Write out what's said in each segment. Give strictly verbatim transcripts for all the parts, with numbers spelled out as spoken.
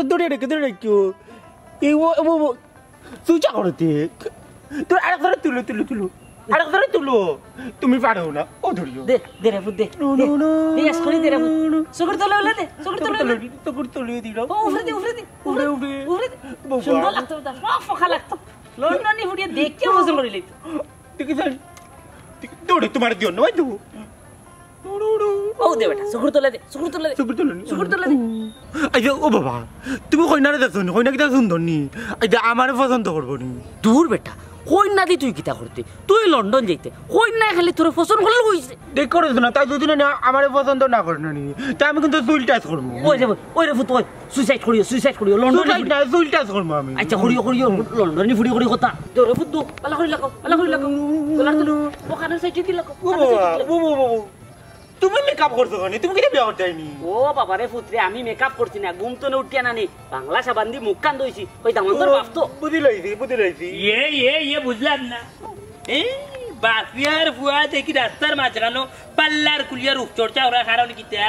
ধরে রেখে, ধরে রেখো। এই ও, ও, ও, তুই চা করতে। তুই আরেক ধরে তুলো, তুলো, তুলো। আরেক ধরে তুলো। তুমি পারো না। ও ধরিও। দে, দে রে পুত, দে। নো, দে, নো, নো, দে, আস করি দে রে পুত। No, no. চকুর তলে উলে দে, চকুর তলে উলে দে। চকুর তলে দিল। ও, উফরে দে, উফরে দে, উফরে, উফরে, উফরে। উফরে দে। বাবা। সুন্দর লাগতো, বাবা, ফকা লাগতো। লন্ডনী ফুড়িয়ে দেখে পছন্দ করি লইতো। দেখি স্যার, দেখি, দৌড়ে তোমার দিও না, ওই তো। ও দে বেটা, চকুর তলে দে, চকুর তলে দে। চকুর তলে নি? চকুর তলে দে। এই যে, ও বাবা, তুমি কইনারে দেখছো নি? কইনা কিতা সুন্দর নি? এই যে, আমারে পছন্দ করবো নি? দূর বেটা, কইনা দি তুই কিতা করতে? তুই লন্ডন যাইতে, কইনায় খালি তোরে পছন্দ করলে কইছে। দেখ করে না, তাই যদি না, আমারে পছন্দ না করে না নি, তাই আমি কিন্তু চুল টাচ করবো। ওই রে, ওই রে ফুত, ওই, সুইসাইড করিও, সুইসাইড করিও, লন্ডন সুইসাইড না, চুল টাচ করবো আমি। আচ্ছা, করিও, করিও, লন্ডনী ফুড়ি করি কথা। দে রে ফুত, দু, পালা করি লাগো, পালা করি লাগো। গলার তলে, ও কানের সাইডে দি লাগো, ও কানের বাবা, সাইডে দি লাগো। ও বাবা, ও বাবা। তুমি মেকআপ করছো কেন? তুমি কিতা বিয়া করতে আইনি? ও বাবা রে ফুত রে, আমি মেকআপ করছি না, ঘুম তো না উঠিয়া না নি। বাংলা সাবান দি মুখ কান ধইছি, ওই দামন্তর ও, বাপ তো। বুঝি লাইছি, বুঝি লাইছি। ইয়ে, ইয়ে, ইয়ে বুঝলাম না। এই বাফিয়ার ফুয়া দেখি রাস্তার মাঝখানো পার্লার খুলিয়া রূপ চর্চা করার কারণ কিতা?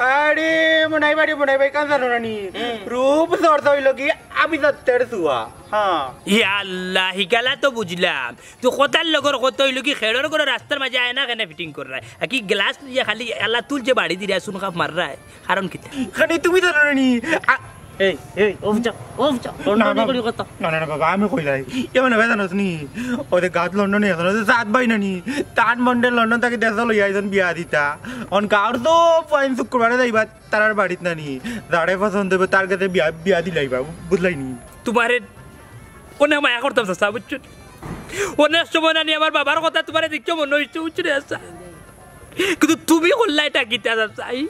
আরে মনাই ভাই, মনাই ভাই, কান জানো না নি? হুম। রূপ চর্চা হইল কি আভিজাত্যের ছোঁয়া। হ্যাঁ। ইয়া আল্লাহ, হিগালা তো বুঝলাম। তো কথার লগর কত হইল কি, খেড়র করে রাস্তার মাঝে আয়না কেনে ফিটিং কররায়? আর কি গ্লাস লইয়া খালি আল্লাহ তুলছে বাড়ি দিরা, শুন খাপ মাররায়। কারণ কিতা? খালি তুমি জানো না নি? আ- এই, এই, অফ যা, অফ যা, না, লন্ডনে বাবা। করি কথা। না, না, না, বাবা, আমি কই যাই। এ মানে, বেজান হস নি? ওই যে গাত লন্ডনে এখন, ওই যে সাত ভাই না নি? তান মন্ডে লন্ডন থাকি দেশে লইয়া আইজন বিয়া দিতা। অন গাঁর তো পয়ন শুক্রবারে যাইবা, তারার বাড়িত না নি? যারে পছন্দ হইব, তার কাছে বিয়া, বিয়া দিলাইবা, বুঝলাই নি? তোমারে অনেক মায়া করতাম চাচা, বুঝছো নি? অনেক সময় না নি আমার বাবার কথা তোমারে দেখিও মনে হইছে, বুঝছো নি চাচা? কিন্তু তুমি করলা এটা কিতা চাচা? এই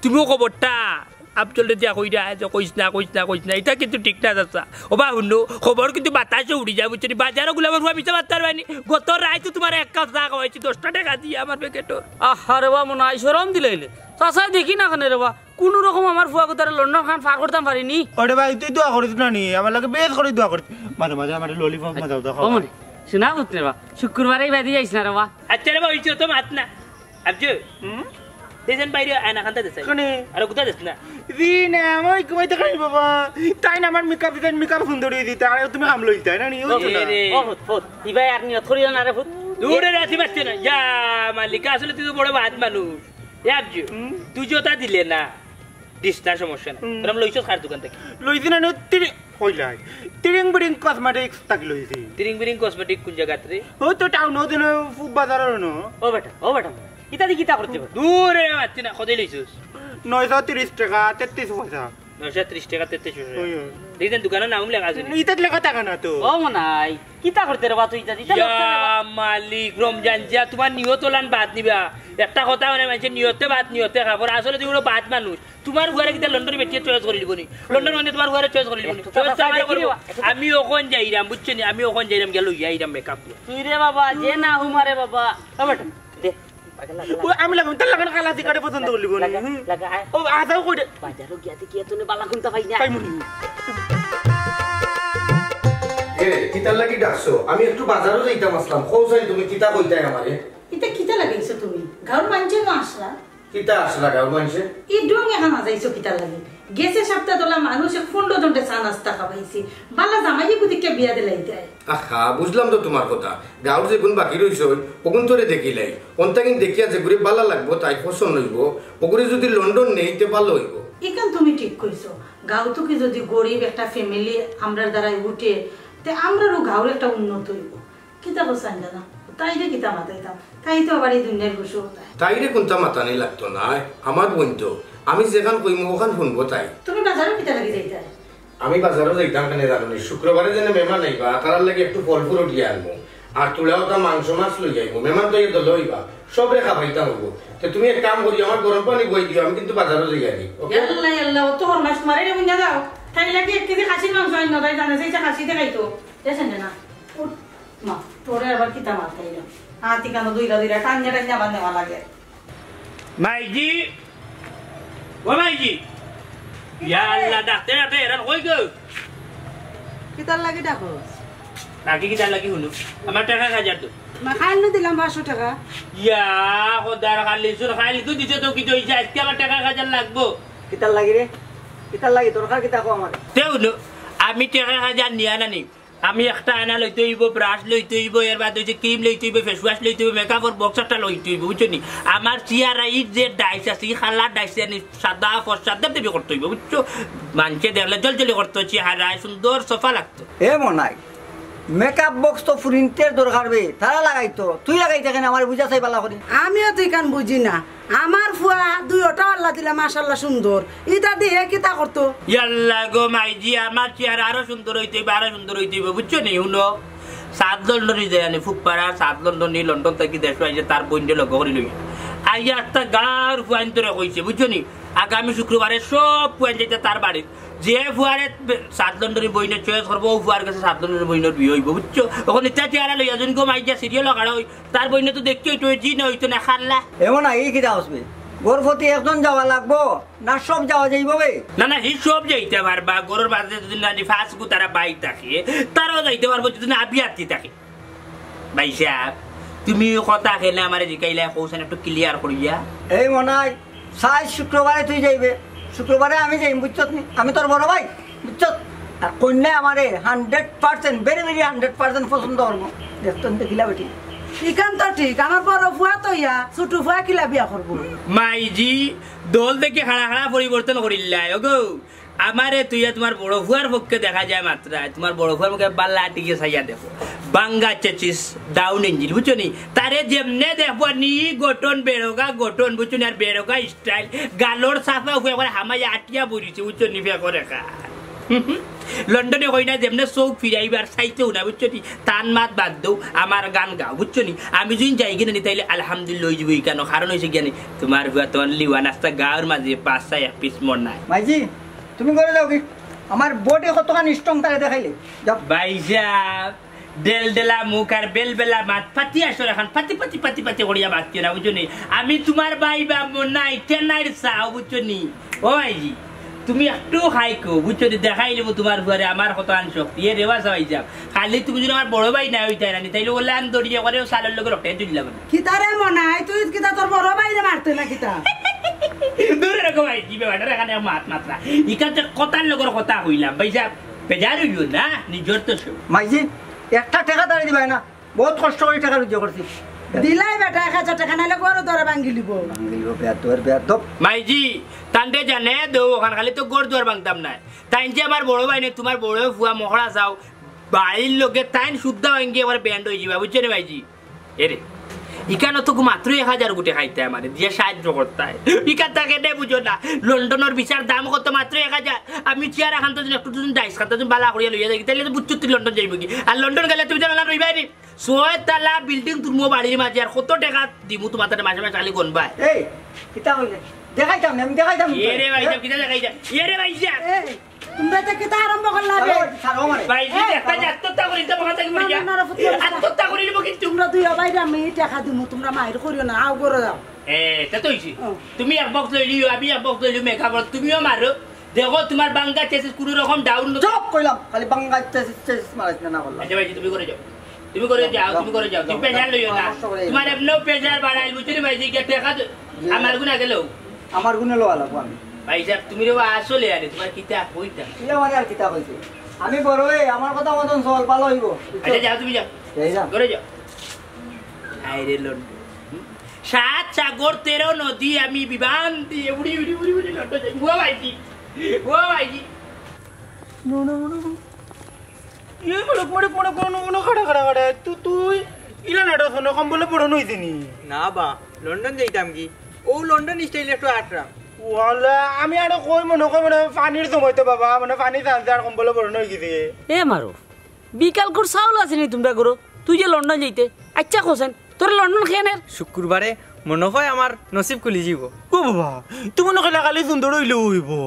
তুমিও খবরটা আফজলরে দিয়া কইরা যে কইস না, কইস না, কইস না, এটা কিন্তু ঠিক না চাচা। ও বা হুনো, খবর কিন্তু বাতাসে উড়ি যায়, বুঝছো নি? বাজারো গুলা আমার ফুয়া মিছা মাততার বাইনি। গত রাইতো তোমার এক কাপ চা খাওয়াইছি, দশটা টেকা দিয়া আমার প্যাকেটর। আহারে বা মনাই, শরম দিলাইলে। চাচায় দেখি না কেনে রে বা? কুনু রকম আমার ফুয়া গুতারে লন্ডন খান পার করতাম পারি নি। ওরে ভাই, তুই দোয়া করিস না নি? আমার লাগি বেশ করি দোয়া করিস। মাঝে মাঝে আমার ললিপপ মজা দাও, ও খাওয়া। মনে, শোনা করতে রে বা, শুক্রবারে এই বাড়ি যাইস না রে বা। আচ্ছা রে বা, ওই তো মাত না। আবজু, হুম? দেশেন বাইরে আয়না খান্তা দেশে। কোনে? আরে গুতা দেশ না। জি না, আমি ঘুমাইতে খাই বাবা। তাই না আমার মেকআপ দিতে, মেকআপ সুন্দর হয়ে দিতে। আরে তুমি হামলো দিতে, না নি? ও, এ রে। ও, ফুত, ফুত। ইবাই আর নিয়ত করিও না রে, ফুত। দূরে রাখি পারছে না। ইয়া, মালিক, আসলে তুই তো বড় বাদ মানুষ। এ আবজু, হুম? তুই যে ওটা দিলে না, দিস না, সমস্যা নাই। হুম। তোরা লইছস কার দোকান থাকি? লইছি না, নে, তিরি-, কইলাই। তিরিং বিরিং কসমেটিক্স থাকি লইছি। তিরিং বিরিং কসমেটিক কোন জাগাত রে? ও তো টাউন, ও দিন বাজারর ন। ও বেটা, ও বেটা, ইতা দি কিতা করতে পারে? দূরে মারছি না, কত লইছস? নয়শো তিরিশ টাকা, তেত্রিশ পয়সা। নয়শো তিরিশ টাকা, তেত্রিশ পয়সা। ওই, ওই। দেখছেন, দোকানর নাম লেখা আছে নি? ইতাত লেখা থাকে না তো। ও মনাই, কিতা করতে রে বা তুই ইতা? ইতা ইয়া লোকসান রে বা। মালিক, রমজান যা, তোমার নিয়ত ওলান বাদ নিবা। একটা কথা মানে, মানুষের নিয়তে বাদ, নিয়তে খাবার। আসলে তুমি হলো বাদ মানুষ। তোমার ফুয়ারে কিতা লন্ডনি বেটিয়ে চয়েস করি লিবো নি? লন্ডন মানে তোমার ফুয়ারে চয়েস করি লিবো নি? একটু চয়েস তো চাচা আমারে দেখি করিবো। রে বা। আমি অখন যাইরাম, বুঝছো নি? আমি অখন যাইরাম, গিয়া লইয়া আইরাম মেকআপ দিয়া। তুই রে বাবা, যে না হুমারে বাবা। ও বেটা, দে। ও, আমি লাগাম, তার লাগানো কালা সিগারেট পছন্দ করলি বলে। লাগা, হুম। লাগা, আয়। ও, আজাও কই রে? বাজারো গিয়া দেখি এত নে বালা কুন্তা পাই না। পাই মনি। এ, কিতার লাগি ডাকছো? আমি একটু বাজারো যাইতাম আসলাম। কও চাই তুমি কিতা কইতাই আমারে? ইতা কিতা লাগাইছো তুমি? গাঁওর মানষে না আসলা? কিতা আসলা গাঁওর মানষে? ই ঢং এখান আজাইছো কিতার লাগি? গেছে সপ্তাহ তোলা মানুষ এক পনেরো জনরে চা নাস্তা খাবাইছি। বালা জামাই এগু দেখিয়া বিয়া দিলাইতায়। আহা, বুঝলাম তো তোমার কথা। গাঁওর যেগুন বাকি রইছে, ওগুন তোরে দেখিলাই। অন্তাকিন দেখিয়া যেগুরে বালা লাগবো, তাই পছন্দ হইবো। ওগুরে যদি লন্ডন নেই, তে ভালো হইবো। ইখান তুমি ঠিক কইছো। গাঁও থাকি যদি গরিব একটা ফ্যামিলি আমরার দ্বারাই উঠে, তে আমরারও গাঁওর একটা উন্নত হইবো। কিতা করছাইন দাদা? তাইরে কিতা মাতাইতাম? তাই তো আবার এই দুনিয়ার বসে হতায়। তাইরে কুন্তা মাতানি লাগতো নায়, আমার বইন তো। আমি যেখান কইমু, ওখান হুনবো তাই। তুমি বাজারো কিতা লাগি যাইতায়? আমি বাজারো যাইতাম কেনে জানো নি? শুক্রবারে যেন মেহমান আইবা, তারার লাগি একটু ফল fruit গিয়া আনমু। আর তুলা ওটা মাংস মাছ লই আইমু। মেহমান তো ইয়ে দলে অইবা, সবরে খাবাইতাম অইবো। তে তুমি এক কাম করি, আমার গরম পানি বই দিও, আমি কিন্তু বাজারো যাই আনি। ওকে? ইয়াল্লা, ইয়াল্লা, ও তো হরমাস তোমারে রে বুঝা যাও। তাই লাগি এক কেজি খাসির মাংস আইন না, তাই জানে, সেই খাসিতে খাইতো। দেখছেন যে না? উঠ, মা, তোরে আবার কিতা মারতে অইলো? হাতি কানো দুইরা দুইরা টানিয়া টানিয়া আবার নেওয়া লাগে। মাইজি, ও মাইজি। ইয়া আল্লাহ, ডাকতে ডাকতে এরান কই গো? কিতার লাগি ডাকস? ডাকি কিতার লাগি হুনো? আমার টেকা এক হাজার দেও। মা, কাইল নু দিলাম পাঁচশো টেকা। ইয়া, খোদার খালি সুর, কাইল তো দিছো তো কিতা অইছে, আইজকে আমার টেকা এক হাজার লাগবো। কিতার লাগি রে? কিতার লাগি দরকার কিতা কও আমারে? তেউ নু, আমি টেকা এক হাজার নিয়া নানি, আমি একটা আয়না লইতে অইবো, ব্রাশ লইতে অইবো, এর বাদে অইছে ক্রিম লইতে অইবো, ফেস ওয়াশ লইতে অইবো, মেকআপর বক্স একটা লইতে অইবো, বুঝছো নি? আমার চেহারা ইর যে ডাইস আছে, ই কালার ডাইস আনি সাদা ফর্সা দেবদেবি করতে অইবো, বুঝছো? মানষে দেখলে জলজলি করতো, চেহারা সুন্দর সাফা লাগতো। এ মনাই, মেকআপ বক্স তো ফুরিন্তের দরকার বে, তারা লাগাইতো, তুই লাগাইতে কেনে আমারে বুঝা চাই বালা করি। আমিও তো ইখান বুঝি না। আমার ফুয়া দুইওটা আল্লাহ দিলা মাশাআল্লাহ সুন্দর, ইতা দি হে কিতা করতো? ইয়াল্লা গো মাইজি, আমার চেহারা আরো সুন্দর অইতে অইবো, আরো সুন্দর অইতে অইবো, বুঝছো নি? হুনো, সাত লন্ডনি যায় আনি ফুকপাড়া, সাত লন্ডনি লন্ডন থাকি দেশো আইছে, তার বইনরে লগে করি লই। আইয়া একটা গাঁর ফুয়াইন্তরে কইছে, বুঝছো নি? আগামী শুক্রবারে সব ফুয়াইন যাইতা তার বাড়িত। যে ফুয়ারে বে-, সাত লন্ডনি বইনে চয়েস করবো, ও ফুয়ার গেছে সাত লন্ডনি বইনর বিয়া অইবো, বুঝছো? অখন ইতা চেহারা লইয়া যদি গো মাইজা সিরিয়াল খাড়া অই, তার বইনে তো দেখতে অইতো, জি না অইতো না, খাল্লা। এমন আগে কিতা আসবে? ঘর প্রতি একজন যাওয়া লাগবো, না সব যাওয়া যাইবো বে? না, না, হি সব যাইতা পারবা। ঘরর মাঝে যদি নানি ফাঁস গু তারা বাই থাকে, তারাও যাইতা পারবো যদি না আবি আত্তি থাকে। ভাইসাব, তুমি কথা কেনে আমারে জিকাইলা, কওছাইন একটু ক্লিয়ার করিয়া। এই মনাই, সাইজ শুক্রবারে তুই যাইবে, শুক্রবারে আমি যাইম, বুঝছত নি? আমি তোর বড় ভাই, বুঝছত? আর কইন্যায় আমারে hundred percent, very very hundred percent পছন্দ করবো। দেখতো দেখিলা বেটি। ইখান তো ঠিক, আমার বড় ফুয়া তো ইয়া, ছোট ফুয়া কিলা বিয়া করবো? মাইজি, দল দেখি খাড়া খাড়া পরিবর্তন করিল্লায়, ওগো। আমারে তুইয়া তুমার বড় ফুয়ার পক্ষে দেখা যায় মাত্রায়, তুমার বড় ফুয়ার মুখে বালা টিকে চাইয়া দেখো। বাঙ্গা চেচিস, ডাউন ইঞ্জিন, বুঝছো নি? তারে যেমনে দেখবো নি গঠন, বেরোগা গঠন, বুঝছো নি? আর বেরোগা স্টাইল, গালর সাফা ফুয়া করে হামাইয়া আটিয়া বইছে, বুঝছো নি? ফেকর একা। লন্ডনে কই না যেমনে চোখ ফিরাইবার চাইতেও না, বুঝছো নি? তান মাত বাদ দেও, আমার গান গাও, বুঝছো নি? আমি যদি যাই কিনা নি তাইলে আলহামদুলিল্লাহ অই যাবো, কেন? কারণ অইছে কিয়া নি, তুমার ফুয়া তো অনলি ওয়ান, আস্তা গাঁওর মাঝে পাঁচ ছয় এক পিস মন নাই। মাইজি, তুমি ঘরে যাও কি? আমার বডি কতখান স্ট্রং তারে দেখাইলে। যাও। ভাইসাব, ডেলডেলা মুখ আর বেলবেলা মাত, ফাতিয়া সর এখান, ফাতি ফাতি ফাতি ফাতি করিয়া মাতিও না, বুঝছো নি? আমি তুমার ভাই বা মন নাই, টেনাইর চাও, বুঝছো নি? ও ভাইজি, তুমি একটু খাইকো, বুঝছো নি? দেখাইলিমু তুমার ফুয়ারে আমার কতখান শক্তি। এ রেবা চাওয়াই যাও। খালি তুমি যদি আমার বড় ভাই না অইতায় নানি, তাইলে ওলা আন দড়িয়ে করে ও সালের লগে রটে তুললাম না। কিতা রে মনাই, তুই কিতা তোর বড় ভাইরে মারতে না কিতা? দূরে রাখো ভাই, কি ব্যাপার? এখানে মাত মাতরা। ইখান যে কথার লগর কথা কইলাম, ভাইসাব, বেজার অইও না, নিজর তো সব। মাইজি, একটা টেকা তারে দিবায় না, বহুত কষ্ট করি টেকা রুজি করছি। দিলাই বেটা এক হাজার টেকা, নাইলে ঘর দুয়ার ভাঙ্গিলিবো। ভাঙ্গিলিবো, বেয়াদব, বেয়াদব। মাইজি, তানরে জানে দেও, অখান খালি তো ঘর দুয়ার ভাঙতাম নায়। তাইন যে আমার বড় ভাই নি, তুমার বড় ফুয়া মহড়া যাও, বাড়ির লগে তাইন শুদ্ধা ভাঙ্গি একবারে ব্যান্ড অই যাইবা, বুঝছো নি মাইজি? এরে, ইখানো তো মাত্র এক হাজার গুটে খাইতে আমারে, দিয়া সাহায্য করতায়। ইখান থাকে দে বুঝো না, লন্ডনর ভিসার দাম কত? মাত্র এক হাজার। আমি চেয়ার আখান তো একটু তুমি ডাইস খান তো তুমি বালা করিয়া লইয়া যাই, তাইলে তো বুঝছো তুই লন্ডন যাইবো কি? আর লন্ডন গেলে তুমি জানো না রইবাই নি? ছয় তালা বিল্ডিং তুলমু বাড়ির মাঝে, আর কত টেকা দিমু তুমার তাতে মাসে মাসে খালি গনবায়। এই, কিতা কইলে? দেখাইতাম না, আমি দেখাইতাম না। এরে ভাইসাব, কিতা দেখাইতা? এরে ভাইসাব। এই, তুমরা তো কিতা আরম্ভ করলা বে? ছাড়ো, ছাড়ো আমারে। ভাইজি, এই, একটা ছাড়ো। যে আত্মহত্যা করি, ইটা বকা থাকি না, মরি যা। না, না, ফুট করে আত্মহত্যা করি নিব কিন্তু। তুমরা দুই ভাইরে আমি টেকা দিমু, তুমরা মাইর করিও না, আও ঘরো যাও। এ, তা তো অইছে। ও। তুমি এক বক্স লইলিও, আমি এক বক্স লইলিও, মেকআপ, তুমিও মারো। দেখো, তুমার বাঙ্গা চেসিস কুনু রকম ডাউন। চুপ কইলাম, খালি বাঙ্গা চেসিস, চেসিস মারাইস না, না করলাম। আচ্ছা ভাইজি, তুমি ঘরো যাও। তুমি ঘরো যাও, যাও, তুমি ঘরো যাও। তুমি যাও, প্রেশার লইও না। সমস্যা করে তুমার যাও। এমনেও প্রেশার বাড়াইল, বুঝছো নি ভাইজি? গিয়া টেকা দে-, জি। আমার গুনা গেল। আমার গুনে লওয়া লাগবো আমি। ভাইসাব, তুমি রে বা আসলে আরে, তুমার কিতা কইতা? তুই আমারে আর কিতা কইছে? আমি বড় অই, আমার কথা মতন চল, ভালা অইবো। আচ্ছা, যাও, তুমি যাও। যাই যাও। ঘরো যাও। আয় রে লন্ডন। সাত সাগর তেরো নদী আমি বিমান দিয়ে উড়ি, উড়ি, উড়ি, উড়ি লন্ডন যাই। ও ভাইজি, ও ভাইজি। No, no, no, no. এই মুলুক, মুলুক, মুলুক, কোনো, কোনো খাড়া, খাড়া, খাড়া। তু-, তুই ইলা নাটক শোনো, কম্বলে পড়ো নই দিনি। না বা, লন্ডন যাইতাম কি? ও লন্ডন স্টাইল একটু আটরাম। ওয়ালা, আমি আরো কই মনে কই মানে পানির সময় তো বাবা, মানে পানি চালতে আর কম্বলে পড়ো নই গেছে। এ মারো, বিকাল করে চাউল আছে নি তুমরা ঘরো? তুই যে লন্ডন যাইতে, আচ্ছা কোসেন, তোর লন্ডন খেয়ে নের? শুক্রবারে মনে হয় আমার নসিব খুলি যাব। ও বাবা, তুমি মনে কইলা খালি সুন্দর অইলে অইবো।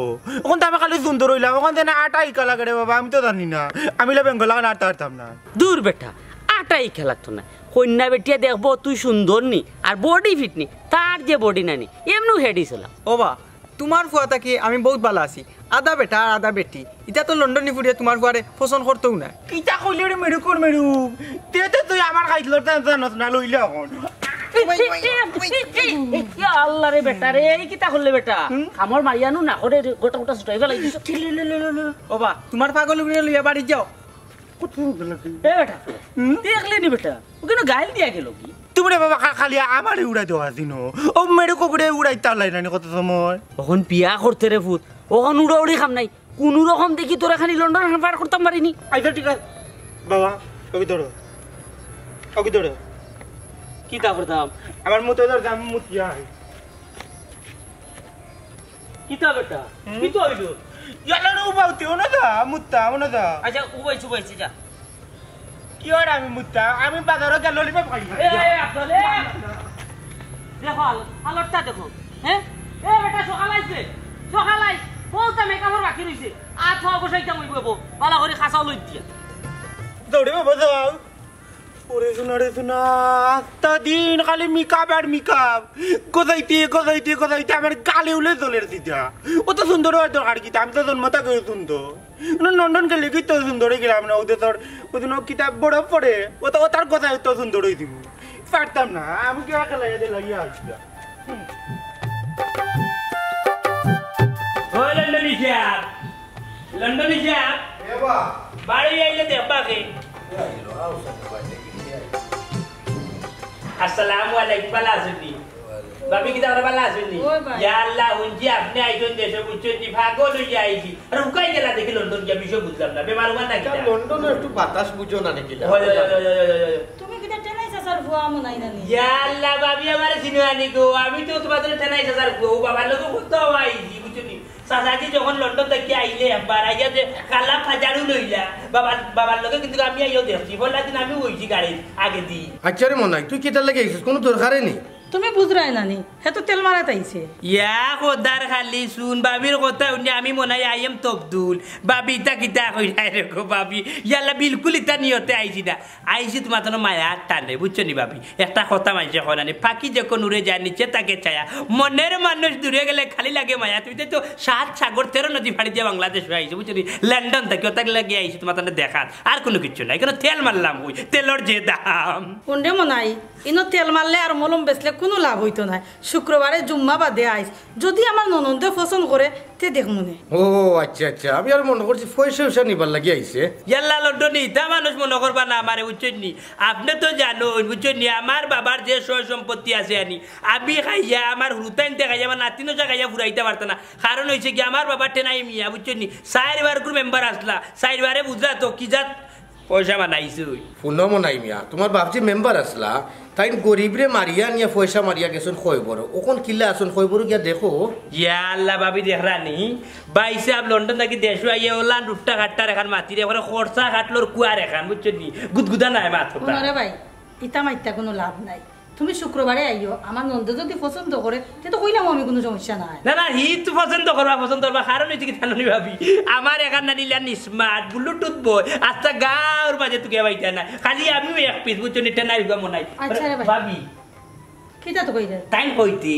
অখন তো আমি খালি সুন্দর অইলাম, অখন যেন আটা ইকা লাগে রে বাবা, আমি তো জানি না। আমি লা বেঙ্গল লাগান আটতে পারতাম না। দূর বেটা, আটা ইকা লাগতো না। কইন্যা বেটিয়ে দেখবো তুই সুন্দর নি, আর বডি ফিট নি, তার যে বডি নানি, এমনু হেডি চলা। ও বা, তুমার ফুয়া থাকি আমি বহুত ভালা আছি। আধা বেটা আর আধা বেটি। ইতা তো লন্ডনি ফুড়িয়ে তুমার ফুয়ারে পছন্দ করতেও না। কিতা কইলে রে মেরুকর মেরু? তে তো তুই আমার খাইছলর তা জানস না, লইলে অখন। ইয়া আল্লাহ রে বেটা রে, এই কিতা করলে বেটা? হুম? কামড় মারিয়া নু না করে গোটা গোটা ছুটাই ফেলাই দিছ। ও বা, তুমার পাগল উগরে লইয়া বাড়ি যাও। এ বেটা, হুম? দেখলে নি বেটা, ও কিন্তু গাইল দিয়া গেল কি? তুমি রে বাবা, খা-, খালি আমারে উড়াই দেওয়া দিন। ও মেরে কুকুরে উড়াই তালাই নানি কত সময়। অখন বিয়া করতে রে ফুত, অখন উড়াউড়ি কাম নাই। কুনু রকম দেখি তোরা খালি লন্ডন পার করতাম পারিনি। আচ্ছা, ঠিক আছে। বাবা, ওকে ধরো। ওকে ধরো। কিতা করতাম? আমার মুতে ধর, আমি মুতিয়া আই। কিতা বেটা? হুম? কিতা অইল? ইয়ালা রে উবাউতে, ওনা দা, মুত্তা, ওনা দা। আচ্ছা, উবাইছি, উবাইছি, যা। কি আর আমি মুত্তা? আমি বাজারো গিয়া ললিপপ খাই। এ, এ, আফজল, এ, আফজল। দেখো, আল-, আলরটা দেখো। হ্যাঁ? এ বেটা, সকাল আইছে। সকাল আইস। বলতা মেকআপর বাকি রইছে। আর তো অবশ্যই কাম অইব, বালা করি খাসাও লই দিয়া। দৌড়ে বাবা যাও। ওরে সোনা রে সোনা, আস্তা দিন খালি মেকআপ আর মেকআপ। গজাইতে, গজাইতে, গজাইতে আমার গালে উলে জ্বলের দিতা। অত সুন্দর অওয়ার দরকার কিতা? আমি তো জন্ম থাকি সুন্দর। না, লন্ডন গেলে কি তো সুন্দর অইগেলাম না? ওদের তোর, ওদের কিতা বরফ পড়ে? ও তো, ও তার গজাই তো সুন্দর অই দিব। পারতাম না, আমি কি খেলা এদের লাগিয়ে আসতাম। ও লন্ডনী সাব, লন্ডনী সাব, এ বা। বাড়ি আইলে দেখবা কে? এ আইলো, আও সাথে বাইরে কি নিয়ে আইলো? আসসালামু আলাইকুম, ভালা আছইন নি? ভাবি, কিতা অইছে, ভালা আছইন নি? ওই ভাই। ইয়া আল্লাহ, হুনছি আপনে আইছইন দেশো, বুঝছইন নি? পাগল অইয়া আইছি। আর হুকাই গেলা দেখি লন্ডন গিয়া, বিষয় বুঝলাম না। বেমার উমার নাকি ইটা না? লন্ডনো একটু বাতাস বুঝো না নাকি? হয়, হয়, হয়। তুমি কিতা টেনাই চাচার ফুয়া মনাই নানি? ইয়া আল্লাহ, ভাবি আমারে চিনো আনি গো। আমি তো তুমার জন্য টেনাই চাচার ফুয়া। ও বাবার লগে কত আইছি, বুঝছো নি? চাচাজি যখন লন্ডন থাকি আইলে একবার আইয়া যে কালা ফাজারু লইলা, বাবার, বাবার লগে কিন্তু আমি আইয়াও দেখছি। পয়লা দিন আমিও বইছি গাড়ির আগেদি। আচ্ছা রে মনাই, তুই কিতার লাগি আইছস? কুনু দরকারে নি? তুমি বুঝরায় না নি, হে তো তেল মারাত আইছে। ইয়া খোদার খালি শুন, ভাবির কথা হুনি আমি মনাই I am তবদুল। ভাবি, ইতা কিতা কইরায় রে গো ভাবি? ইয়াল্লা, বিলকুল ইতা নিয়তে আইছি না। আইছি তুমার তো মায়ার টানে, বুঝছো নি ভাবি? একটা কথা মানষে কয় না নি, "পাখি যখন উড়ে যায় নিচে তাকে ছায়া।" মনের মানুষ দূরে গেলে খালি লাগে মায়া। তুমি তো সাত সাগর তেরো নদী পাড়ি দিয়া বাংলাদেশো আইছো, বুঝছো নি? লন্ডন থাকি, অতার লাগি আইছি তুমার তো দেখাত। আর কুনু কিচ্ছু নাই, ইখানো তেল মারলাম কই, তেলর যে দাম। কোন রে মনাই, ইনো তেল মারলে আর মলম বেচলে কুনু লাভ অইতো নায়। শুক্রবারে জুম্মা বাদে আইস, যুদি আমার ননন্দে পছন্দ করে, তে দেখমুনে। ও আচ্ছা আচ্ছা, আমি আর মনো করছি পয়সা উয়সা নিবার লাগি আইছে। ইয়াল্লা লন্ডনী, ইতা মানুষ মনো করবা না আমারে, বুঝছইন নি? আপনে তো জানইন, বুঝছইন নি? আমার বাবার যে সয় সম্পত্তি আছে আনি, আমি খাইয়া, আমার হুরুতাইন্তে খাইয়া, আমার নাতিনশা খাইয়া ফুরাইতা পারতা না। কারণ অইছে কি, আমার বাবা টেনাই মিয়া, বুঝছইন নি? চাইরবার কুর মেম্বার আছলা, চাইরবারে বুঝলা তো কি জাত পয়সা বানাইছইন। হুনো মনাই মিয়া, তুমার বাপ যে মেম্বার আছলা, তাইন গরিবরে মারিয়া আনিয়া পয়সা মারিয়া গেছইন কয়বরো। অখন কিলা আছইন কয়বরো গিয়া দেখো। ইয়া আল্লাহ, ভাবি দেখরা নি? ভাইসাব লন্ডন থাকি দেশো আইয়া অলান রুট্টা কাট্টার এখান মাতিরে, এবারে খরচা কাটলোর কুয়ার এখান, বুঝছো নি? গুদগুদা নাই মাত কথা। হুনো রে ভাই, ইতা মাতিয়া কুনু লাভ নাই। তুমি শুক্রবারে আইও, আমার ননদে যুদি পছন্দ করে, তে তো কইলাম আমি, কুনু সমস্যা নাই। না, না, হি তো পছন্দ করবা, পছন্দ করবা, কারণ অইছে কিতা জানো নি ভাবি? আমার এখান নানিলা smart, Bluetooth boy, আস্তা গাঁওর মাঝে তুকে পাইতা না। খালি আমিও এক পিস, বুঝছো নি, টেনাই হুগা মনাই। আচ্ছা রে ভাই। ভাবি। কিতা তো কইরে? তাইন কইতে।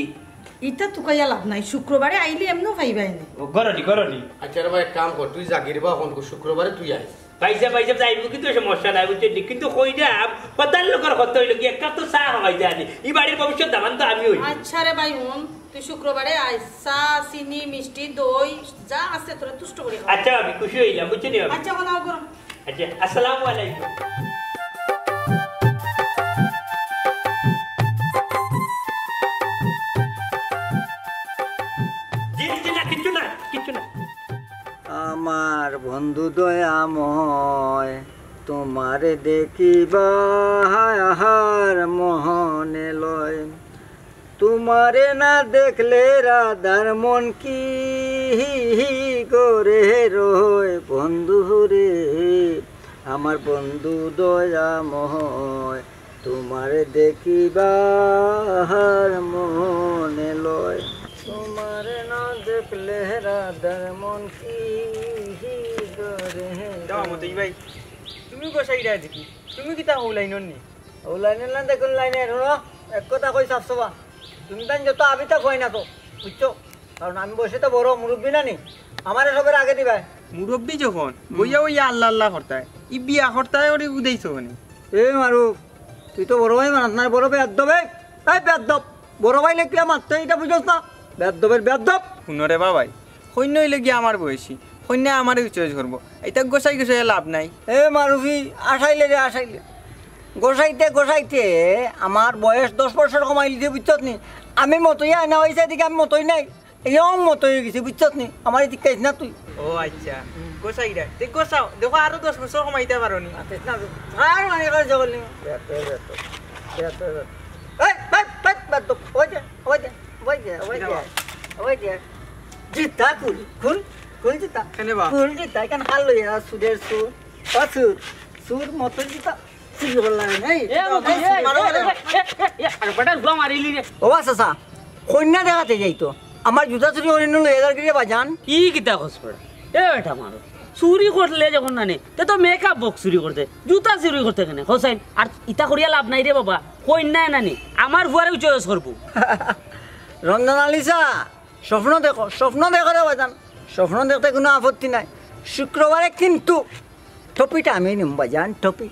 ইতা তুকাইয়া লাভ নাই, শুক্রবারে আইলে এমনেও পাইবায় নি। ও, গরনি, গরনি। আচ্ছা রে ভাই, এক কাম কর, তুই জাগির বা অখন শুক্রবারে তুই আইস। ভাইসাব, ভাইসাব, যাইমু কিন্তু সমস্যা নাই, বুঝছো নি? কিন্তু কইরাম, কথার লোকের কথা অইলো কি, একটা তো চা খাওয়াই যায় নি। ই বাড়ির ভবিষ্যৎ দামান তো আমি অই। আচ্ছা রে ভাই, হুন, তুই শুক্রবারে আয়, চা, চিনি, মিষ্টি, দই, যা আছে তোরে তুষ্ট করি খাওয়াই। আচ্ছা ভাবি, খুশি অইলাম, বুঝছো নি ভাবি? আচ্ছা, বানাও গরম। আচ্ছা, আসসালামু আলাইকুম। জি, জি, না, কিচ্ছু না, কিচ্ছু না। আমার বন্ধু দয়াময়, তোমারে দেখিবার মনে লয়। তোমারে না দেখলে রাধার মন কি করে রয় বন্ধু রে, আমার বন্ধু দয়াময়। তোমারে দেখিবার মনে লয়, তোমারে না দেখলে রাধার মন কি করে। যাও মতই ভাই, তুমি গোসাইরা দেখি, তুমি কিতা হউ লাইনর নি? হউ লাইনর না দেখুন লাইনর, হুনো, এক কথা কই সাফ সাফা, তুমি তাইন যত আবিতা কই না তো, বুঝছো? কারণ আমি বয়সে তো বড়, মুরব্বি না নি, আমারে সবের আগে দিবায়। মুরব্বি যখন, হুম। বইয়া বইয়া আল্লাহ আল্লাহ করতায়, ই বিয়া করতায় ওরে উদাইছো মানে। এ মারুফ, তুই তো বড় ভাই মানাত না, বড় বেয়াদ্দব বে। এই বেয়াদ্দপ, বড় ভাই লেখিয়া মাততে, ইটা বুঝোস না? বেয়াদ্দপের বেয়াদ্দপ। হুনো রে বাবাই, কইন্যা অইলো গিয়া আমার বয়সী, কইন্যায় আমারে চয়েস করবো, ইতা গোসাই গোসাই লাভ নাই। এ মারুফি, আসাইলে রে আসাইলে, গোসাইতে গোসাইতে আমার বয়স দশ বছর কমাইলিছে, বুঝছত নি? আমি মতই আয় না অইছে, এদিকে আমি মতই নাই। এই অং মতই অই গেছি, বুঝছত নি? আমার এই দিকে না তুই। ও আচ্ছা, গোসাইরা, তে গোসাও, দেখো আরো দশ বছর কমাইতা পারো নি। আচ্ছা, না, আর মানে করে জগল নি। এই, এই, এই, বাদ দাও। ওই যে, ওই যে, ওই যে, ওই যে, ওই যে। জিতা কুল, কুল, কুল জিতা। কেনে বা? কুল জিতা, এখান হাল লইয়া সুদের সুর, অসুর, সুর মতো জিতা। চুরি করলাম, এই। এ, মতই, এ, মারো, এ, মারো। এ, এ, এ, আর বেটার গুয়া মারিলি রে। ও চাচা, কইন্যা দেখাত যাইতো। আমার জুতা চুরি করি নিলো, এদার গিরে বাজান। ই কিতা কস বেটা? এ বেটা মারো। চুরি করলে যখন নানি, তে তো মেকআপ বক্স চুরি করতে, জুতা চুরি করতে কেনে? হোসেন, আর ইতা করিয়া লাভ নাই রে বাবা। কইন্যা নানি, আমার ফুয়ারেউ চয়েস করবো। রঞ্জন আলী চা, স্বপ্ন দেখো, স্বপ্ন দেখো রে বাজান। স্বপ্ন দেখতে কোনো আপত্তি নাই। শুক্রবারে কিন্তু ট্রফিটা আমি নিমু বাজান, ট্রফি।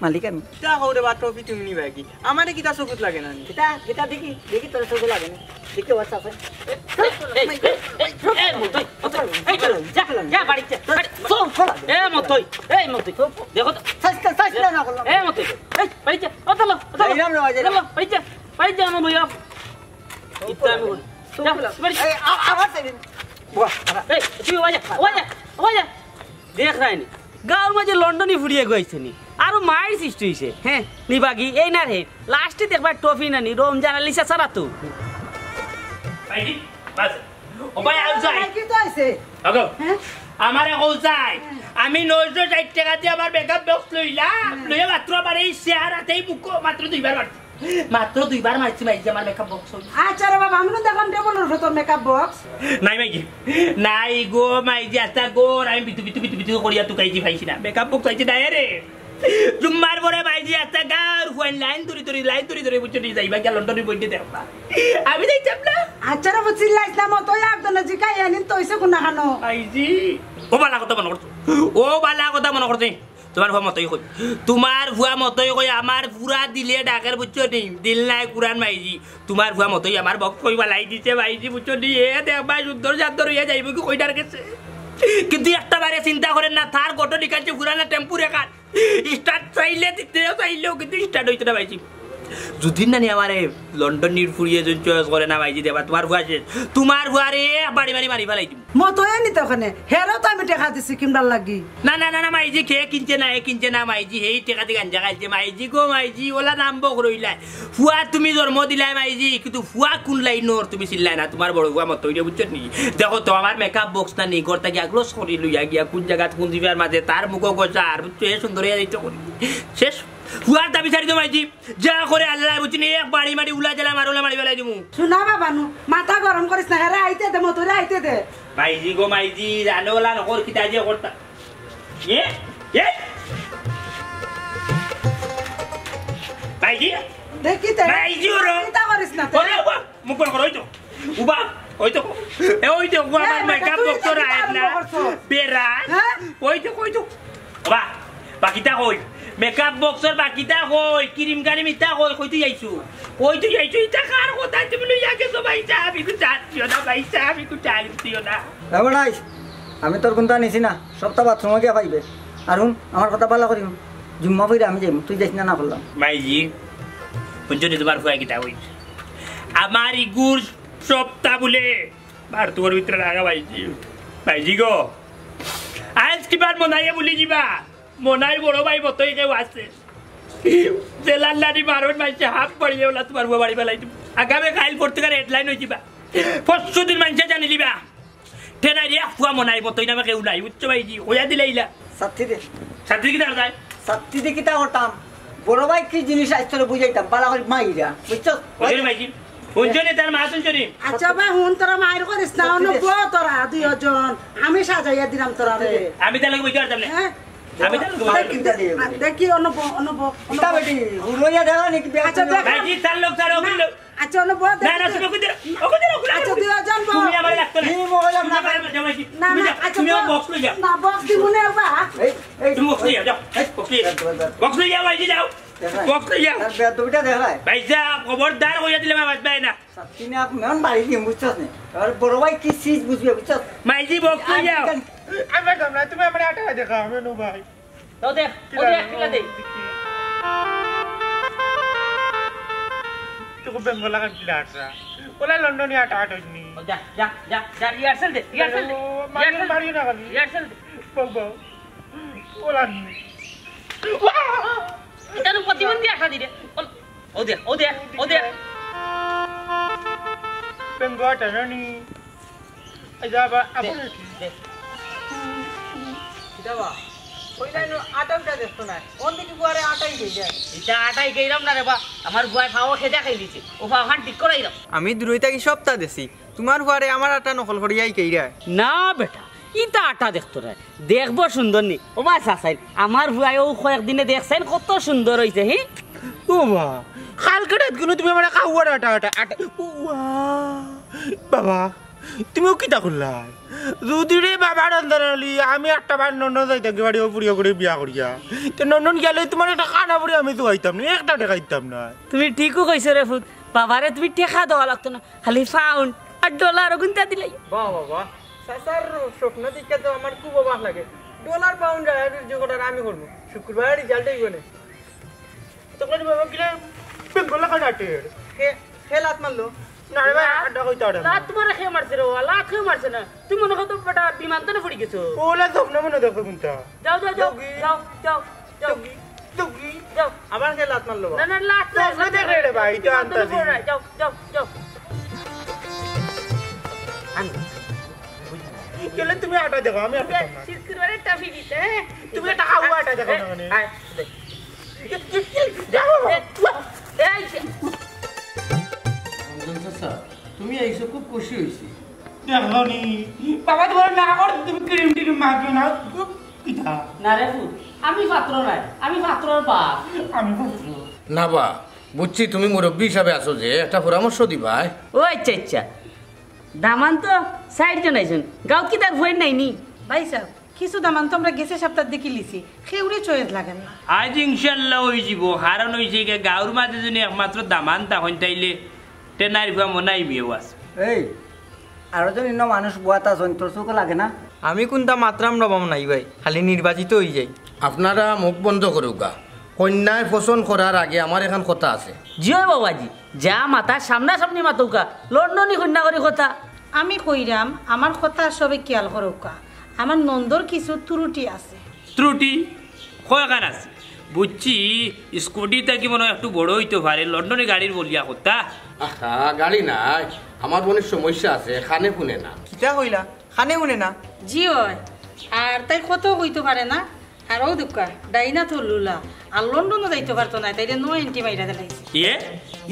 মালিক আমি। কিতা কও রে বা, ট্রফি তুমি নিবা কি? আমারে কিতা চকুত লাগে না নি? কিতা, কিতা দেখি, দেখি তোর চকুত লাগে না। দেখি, ও চাচা। এ মতই, মতই, এই চল, যা, যা, বাড়ি যা। চল, চল। এ মতই, এই মতই, দেখো তো। চাইস না, চাইস না, না করলাম। এ মতই, এই, বাড়ি যা, ও চলো, ও চলো। যাইলাম রে, বাজারে। চলো, বাড়ি যা, বাড়ি যা, আমার বইয়া। ইতা আমি করি। যা, বাড়ি যা। এই, আ-, আমার সাইডে। বাহ, এই, তুমি বাজা, বাজা, বাজা। দেখ রায়নি, গাঁওর মাঝে লন্ডনি ফুড়ি এগু আইছে নি, আরো মাইর সৃষ্টি হইছে। হ্যাঁ, নিবাগি, এই না রে, লাস্টে দেখবা ট্রফি নানি, রমজান আলী চাচার আতো। ভাইজি, বাস। ও ভাই, আউ যাই। ভাই, কি তো আইছে? ওগো, হ্যাঁ? আমারে কও যাই। হ্যাঁ। আমি নয়শো ষাট টেকা দিয়া আমার মেকআপ বক্স লইলাম, হ্যাঁ। লইয়া মাত্র আমার এই চেহারাতেই মুখ মাত্র দুইবার মারছি। মাত্র দুইবার মারছি মাইজি আমার মেকআপ বক্স। আচ্ছা রে বাবা, আমি তো দেখলাম টেবলর উপরে তোর মেকআপ বক্স। নাই মাইজি, নাই গো মাইজি, আস্তা গো, আমি বিতু বিতু বিতু বিতু করিয়া তুকাইছি, পাইছি না। মেকআপ বক্স পাইছি না রে। জুম্মার পরে মাইজি আস্তা গাঁওর ফুয়াইন লাইন ধরি ধরি, লাইন ধরি ধরি, বুঝছো নি, যাইবা গিয়া লন্ডনি বইতে দেখবা। আমি যাইতাম না। আচ্ছা রে, বুঝছি, লাইস না মতো, একজনে জিকাই আনিন তো হইছে কোন খানো। মাইজি, ও বালা কথা মনো করছো, ও বালা কথা মনো করছো। তোমার ফুয়া মতই কই, তোমার ফুয়া মতই কই, আমার পুরা দিলে ডাকের, বুঝছো নি? দিল নাই কুরান মাইজি, তোমার ফুয়া মতই আমার বক্স কই বালাই দিছে মাইজি, বুঝছো নি? এ দেখবা সুন্দর সান্দর হইয়া যাইবো কি কইনার গেছে। কিন্তু একটা বারে চিন্তা করেন না, তার গঠন ইখান যে পুরানা টেম্পুর এখান। স্টার্ট চাইলে দিতে চাইলেও কিন্তু স্টার্ট হইতো না মাইজি। যদি নানি আমারে লন্ডনির ফুড়িয়ে যদি চয়েস করে না মাইজি দেবা, তোমার ফুয়া শেষ। তোমার ফুয়ারে বাড়ি মারি মারি ফালাই দিমু। মতই নিতে ওখানে। হেরো তো আমি টেকা দিছি কিনবার লাগি। না, না, না, না, মাইজি, হে কিনছে না, হে কিনছে না, মাইজি, হেই টেকা দি গাঞ্জা খাইছে, মাইজি গো, মাইজি, ওলা নাম বক রইলায়। ফুয়া তুমি জন্ম দিলায়, মাইজি, কিন্তু ফুয়া কোন লাইনর তুমি চিনলায় না, তোমার বড় ফুয়া মতই রে, বুঝছো নি? দেখো তো, আমার মেকআপ বক্স না নি, ঘর থাকি আগলস করি লইয়া গিয়া কোন জাগাত কোন জিবার মাঝে তার মুখো গোসা, আর বুঝছো, এ সুন্দর হইয়া যাইতো করি। শেষ। ফুয়ার দাবি ছাড়ি দো, মাইজি। যা করে আল্লাহ বুঝিনি, এক বাড়ি মারি উলা জেলা মারুলা মারি বেলাই দিমু। শোনা বাবা নু, মাথা গরম করিস না, হেরে আইতে দে, মতরে আইতে দে। মাইজি গো মাইজি, জানো ওলা নকর কিতা যে করতা। এ? এ? মাইজি? দেখি তে। মাইজি ওরো। চিন্তা করিস না তে। ওরে বাবা। মুখ বন্ধ করো, ওই তো। উবা, ওই তো। এ, ওই তো, উবা, আমার এ, বেটা, মেকআপ তুই বক্সর এটা কি আয়ের না। আরম্ভ করছো? বেড়া। হ্যাঁ? ওই তো, ওই তো। উবা, বাকিটা কই? মেকআপ বক্সর বাকিটা কই? ক্রিম কারিম ইটা কই? কই তুই আইছু? কই তুই আইছু? ইটা কার কথা তুমি লইয়া গেছো ভাই সাহেব? একটু চা দিও না ভাই সাহেব, একটু চা দিও না। এ বেটাই, আমি তোর কোনটা নিছি না, সবটা বাথরুমে গিয়া পাইবে। আর হুন, আমার কথা ভালা করি হুন। জুম্মা পড়ি আমি যাইমু, তুই যাইস না, না করলাম। মাইজি, বুঝছো নি তোমার ফুয়া কিতা কইছে? আমার ইগুর সপ্তাহ বলে বার তোর ভিতরে লাগা ভাইজি। ভাইজি গো, আইজ কিবার মনাইয়ে বলি যিবা, মনাই বড় ভাই মতই কেউ আছে। জেলার লাঠি মারণ মাইনষে হাফ পড়িয়ে ওলা তোমার বউ বাড়ি বেলাই দিব। আগামী কাইল পত্রিকার হেডলাইন হয়ে যিবা, পরশু দিন মাইনষে জানি লিবা। ঠেনাই রে, ফুয়া মনাই মতই নামে কেউ নাই, বুঝছো ভাইজি? ওয়া দিলে ইলা। সাথী দে। সাথী কিতা যায়? সাথী দে কিতা করতাম? বড় ভাই কি জিনিস আইজ তোরে বুঝাইতাম, বালা করি মাইরা, বুঝছো? ওই ভাইজি, হুনছো নি তার মা, হুনছো নি? আচ্ছা ভাই, হুন, তোরা মাইর করিস না, অন্য বউ তোরা দুইজন, আমি সাজাইয়া দিলাম তোরা রে। আমি তাহলে বুঝতে পারতাম না। হ্যাঁ? আমি তাহলে বুঝতে পারতাম না। দেখি, দেখি, অন্য বউ, অন্য বউ, অন্য কিতা বউ। বেটি, হুড়োইয়া দেখা নাকি বিয়া আচ্ছা, করলো? দেখ। ভাইজি, তার লোক, তার ওগুলো। আচ্ছা, অন্য বউ না, না, দেখি। তুমি ওকে দিও, ওকে দিও, ওকে দিও। আচ্ছা, দুইজন বউ। তুমি আমারে লাগতো না। এই মোবাইল তুমি না, আমারে লাগতো না, ভাইজি। না, তুমি না, যাও, আচ্ছা, তুমি আমার বউ। বক্স লই যাও। না, বক্স দিব না, বা। এই, এই, তুমি বক্স লই যাও, যাও। এই, বক্স লই যাও। বক্স লই যাও, ভাইজি, যাও। বক্ত যাও। তার বেয়াদবিটা দেখায়। ভাইসাব, খবরদার কইয়া দিলে আমার বাঁচবায় না। সাতটি না মেহমান বাড়ি দিম, বুঝছস নি? আর বড় ভাই কি চিজ বুঝবে, বুঝছস? মাইজি বক্ত যাও। আমি পারতাম না, তুমি আমার আটা দেখাও, আমি নু ভাই। দাও দেখ, ও দেখ, কিলা দেখ। তোকে বেঙ্গল লাগান কিলা আটা? ওলা লন্ডনি আটা আটনি। ও যা, যা, যা, যা, রিহার্সাল দে, রিহার্সাল দে। ও, মারিও, রিহার্সাল দে। মারিও না খালি। রিহার্সাল দে। বউ, বউ। ওলা নি। ইতার প্রতিবন্ধী আটা দিলে। ও, ও দেখ, ও দেখ, ও দেখ। বেঙ্গল আটা নানি। এই যা বা, দে, আপনি দে। কিতা বা? কইলাই নু আটা উটা দেখতো না। কোন দিকে বুয়ারে আটাই কই যায়? ইটা আটাই কইলাম না রে বা। আমার বুয়ায় ফাও খেদা খাই দিছে। ও ফাও খান ঠিক করাইলাম। আমি দূরই থাকি সবটা দেছি। তোমার বুয়ারে আমার আটা নকল করিয়াই কইরা। না বেটা, ইটা আটা দেখতো না। দেখবো সুন্দর নি। ও বা চাচাইন, আমার বুয়ায় ও কয়েকদিনে দেখছইন কত সুন্দর অইছে, হি? ও বা, কালকে রাত কোনো তুমি আমার খাওয়ার আটা, আটা, আটা। উয়া, বাবা, তুমিও কিতা করলা? যদি রে বাবার আন্দার আলি, আমি একটা বার নন্দন যাইতাম কি বাড়ি ও পুড়িয়া করে বিয়া করিয়া। তো নন্দন গেলে তোমার একটা কানা পুড়ি আমি তো খাইতাম না, একটা টেকা দিতাম না। তুমি ঠিকও কইছো রে ফুত, বাবারে তুমি টেকা দেওয়া লাগতো না, খালি পাউন্ড আর ডলার ওগুনতা দিলাই। বাহ, বাহ, বাহ। চাচার স্বপ্ন দিকে তো আমার খুব অবাক লাগে। ডলার পাউন্ড আর যে কটার আমি করবো। শুক্রবার রেজাল্ট অইব না। তখন বাবা গিলা বেঙ্গল লাগান আটের। কে, কে লাত মারলো? না রে ভাই, লাত, আড্ডা কইতে আড়ে। লাত তোমারে কে মারছে রে বাবা? লাত কেউ মারছে না। তুমি মনে করো তো বেটা বিমান তো না পড়ি গেছো। ওলা স্বপ্ন মনে দেখো কোনটা? যাও, যাও, যাও, যাও, যাও, যাও। যাও। আবার কে লাত মারলো বাবা? না, না, লাত না, স্বপ্ন না, দেখ রে ভাই, এটা না, আন্তাজি। না, যাও, যাও, যাও। আন। গেলে তুমি আটা দেখো, আমি আটা দেখো না। শুক্রবারে ট্রফি দিতে, হ্যাঁ? তুমি একটা খাওয়া আটা দেখো না, মানে। আয়, দে। যাও। এই যে। রমজান চাচা, তুমি আইছো, খুব খুশি হইছি। দেখো নি, বাবা তোমার না করে তুমি ক্রিম টিম মাখিও না, খুব কিতা? না রে ফুত, আমি পাত্র নাই, আমি পাত্রর বাপ। আমি পাত্র। না বা, বুঝছি তুমি মুরব্বী হিসাবে আছো যে, একটা পরামর্শ দিবায়। ও আচ্ছা, আচ্ছা। দামান তো চাইরজন আইছইন, গাঁওত কি তার ফুয়াইন নাই নি? ভাইসাব, কিছু দামান তো আমরা গেছে সপ্তাহ দেখি লিছি, কেউরে চয়েস লাগে না। আইজ ইনশাআল্লাহ অইযিবো, কারণ অইছে গিয়া গাঁওর মাঝে যদি একমাত্র দামান তা হইন তাইলে টেনার ফুয়া মনাই মিয়াও আছে। এই, আরো জন ইনো মানুষ বুয়াত আছইন, তোর চউখো লাগে না? আমি কুনতা মাতরাম রবাম নাই ভাই, খালি নির্বাচিত অইযাই। আপনারা মুখ বন্ধ করউক্কা, কইন্যায় পছন্দ করার আগে আমার এখান কথা আছে। জি অয় বাবাজি, যা মাতার সামনাসামনি মাতউক্কা, লন্ডনি কইন্যা করি কথা। আমি কইরাম, আমার কথা সবে খিয়াল করউক্কা, আমার নন্দর কিছু ত্রুটি আছে। ত্রুটি? কয়খান আছে? বুঝছি, স্কুটি থাকি মনে অয় একটু বড় অইতো পারে, লন্ডনি গাড়ির বলিয়া কথা। আহা, গাড়ি নায়, আমার বইনর সমস্যা আছে, কানে হুনে না। কিতা কইলা? কানে হুনে না? জি অয়, আর তাই কথাও কইতো পারে না, আর অউ দেউক্কা, ডাইন আতর লুলা, আর লন্ডনও যাইতো পারতো নায়, তাইরে নু এন্টি মাইরা দিলাইছে। এ?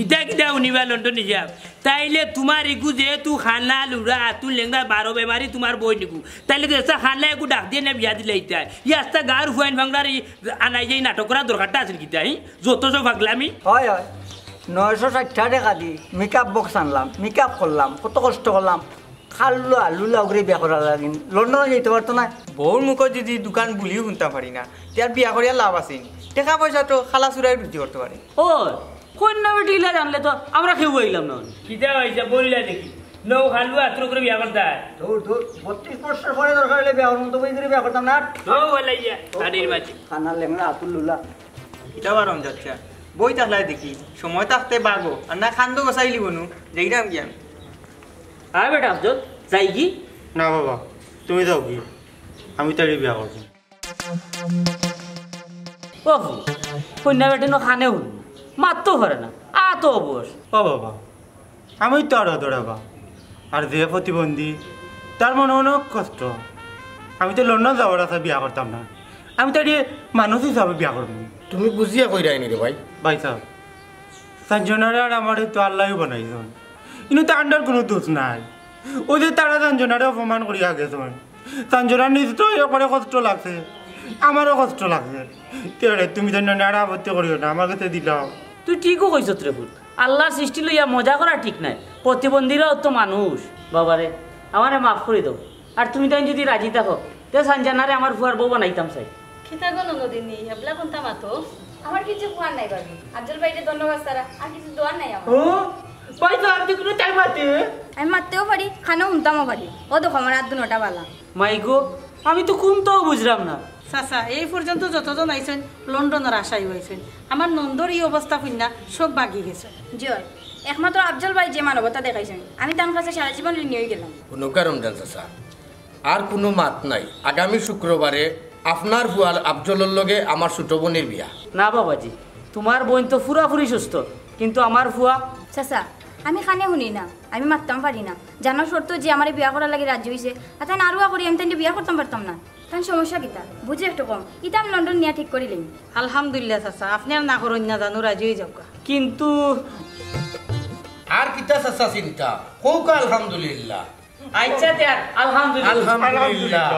ইতা কিতা হুনিবা লন্ডনি যাইতাম? তাইলে তুমার ইগু যেহেতু কানা, লুলা, আতুর লেংড়া, বারো বেমারি তুমার বইন ইগু, তাইলে তো এসা কানা এগু ডাক দিয়া না বিয়া দিলাইতায়। ই আস্তা গাঁওর ফুয়াইন ফাংরার ই আনাই যে ই নাটক করার দরকারটা আছিল কিতা, হি? যত সব পাগলামি। অয়, অয়। নয়শো ষাইটটা টেকা দি মেকআপ বক্স আনলাম, মেকআপ করলাম, কত কষ্ট করলাম। কাল্লা লুলা অগুরে বিয়া করার লাগিন লন্ডনো যাইতো পারতো নায়। বউর মুখো যদি দুখান বুলিও হুনতাম পারি না, তে আর বিয়া করিয়া লাভ আছে নি? টেকা পয়সা তো কালা চুরায় রুজি করতো পারে। ও, কইন্যা বেটি ইলা জানলে তো আমরা কেউ আইলাম না। কিতা অইছে বলিলা দেখি, নু কাল্লা আতর অগুরে বিয়া করতায়। দূর, দূর, বত্রিশ বছর পরে দরকার অইলে বিয়া করমু, তবে ইগুরে বিয়া করতাম না। ও, বলাইয়া, আনির মাঝে। কানা লেংড়া আতুর লুলা। কিতা বারম যাচ্ছে? বই থাকলাই দেখি, সময় থাকতে বাগো, আর না কান্দো গোসাইলি বনু, দেখলাম কি আমি। আয় বেটা আফজল, যাইগি? না বাবা, তুমি যাওগি, আমি তারে বিয়া করবো। ও ফুত, কইন্যা বেটি নু কানে হুনে না, মাততেও পারে না, আতো অবশ। ও বাবা, আমি তো আরো দৌড়াবা। আর যে প্রতিবন্ধী, তার মনে অনেক কষ্ট। আমি তো লন্ডন যাওয়ার আশা বিয়া করতাম না, আমি তো এটি মানুষ হিসাবে বিয়া করবো। তুমি বুঝিয়া কইরায় নি রে ভাই। ভাইসাব, সঞ্জনারে আর আমারে তো আল্লায় বানাইছইন, ইনো তো আমরার কুনু দোষ নাই। অউ যে তারা সঞ্জনারে অপমান করিয়া গেছইন, সঞ্জনার নিজেরও একবারে কষ্ট লাগছে, আমারও কষ্ট লাগছে। তে রে, তুমি তো না, না আপত্তি করিও না, আমার গেছে দিলাও। তুই ঠিকউ কইছত রে ফুত, আল্লার সৃষ্টি লইয়া মজা করা ঠিক নায়, প্রতিবন্ধীরাও তো মানুষ। বাবারে, আমারে মাফ করি দেও, আর তুমি তাইন যদি রাজি থাকো, তে সঞ্জনারে আমার ফুয়ার বউ বানাইতাম চাই। কিতা গো ননদিনী, এবলা কুনতা মাতো? আমার কিছু কওয়ার নাই ভাবি, আফজল ভাইরে ধন্যবাদ ছাড়া আর কিছু দেওয়ার নাই আমার। ও ভাই, তো আপনি কোনো টাইম আছে? আমি মাততেও পারি, কানো হুনতামও পারি। ও দেখো, আমার আত দুনোটা বালা। মাই গো, আমি তো কুন্তাও বুঝলাম না। চাচা, এই পর্যন্ত যতজন আইছইন, লন্ডনর আশায়ও আইছইন। আমার নন্দর ই অবস্থা হুনিয়া সব ভাগি গেছইন। জি অয়, একমাত্র আফজল ভাই যে মানবতা দেখাইছইন, আমি তান কাছে সারা জীবন ঋণী অইগেলাম। হুনউক্কা রমজান চাচা, আর কুনু মাত নাই। আগামী শুক্রবারে আপনার ফুয়া আফজলর লগে আমার ছোট বইনর বিয়া। না বাবাজি, তুমার বইন তো পুরাপুরি সুস্থ, কিন্তু আমার ফুয়া। চাচা, আমি কানে হুনি না, আমি মাততাম পারি না। জানার শর্ত যে আমারে বিয়া করার লাগি রাজি অইছে, আর তাইন আরুয়া করি আমি তাইনরে বিয়া করতাম পারতাম না। তান সমস্যা কিতা? বুঝে একটু কম। ইতা আমি লন্ডন নিয়া ঠিক করিলিমু। আলহামদুলিল্লাহ চাচা, আপনে আর না করইন না, জানু রাজি অইযাউক্কা। কিন্তু আর কিতা চাচা চিন্তা? কউক্কা আলহামদুলিল্লাহ। আচ্ছা তে আর আলহামদুলিল্লাহ। আলহামদুলিল্লাহ।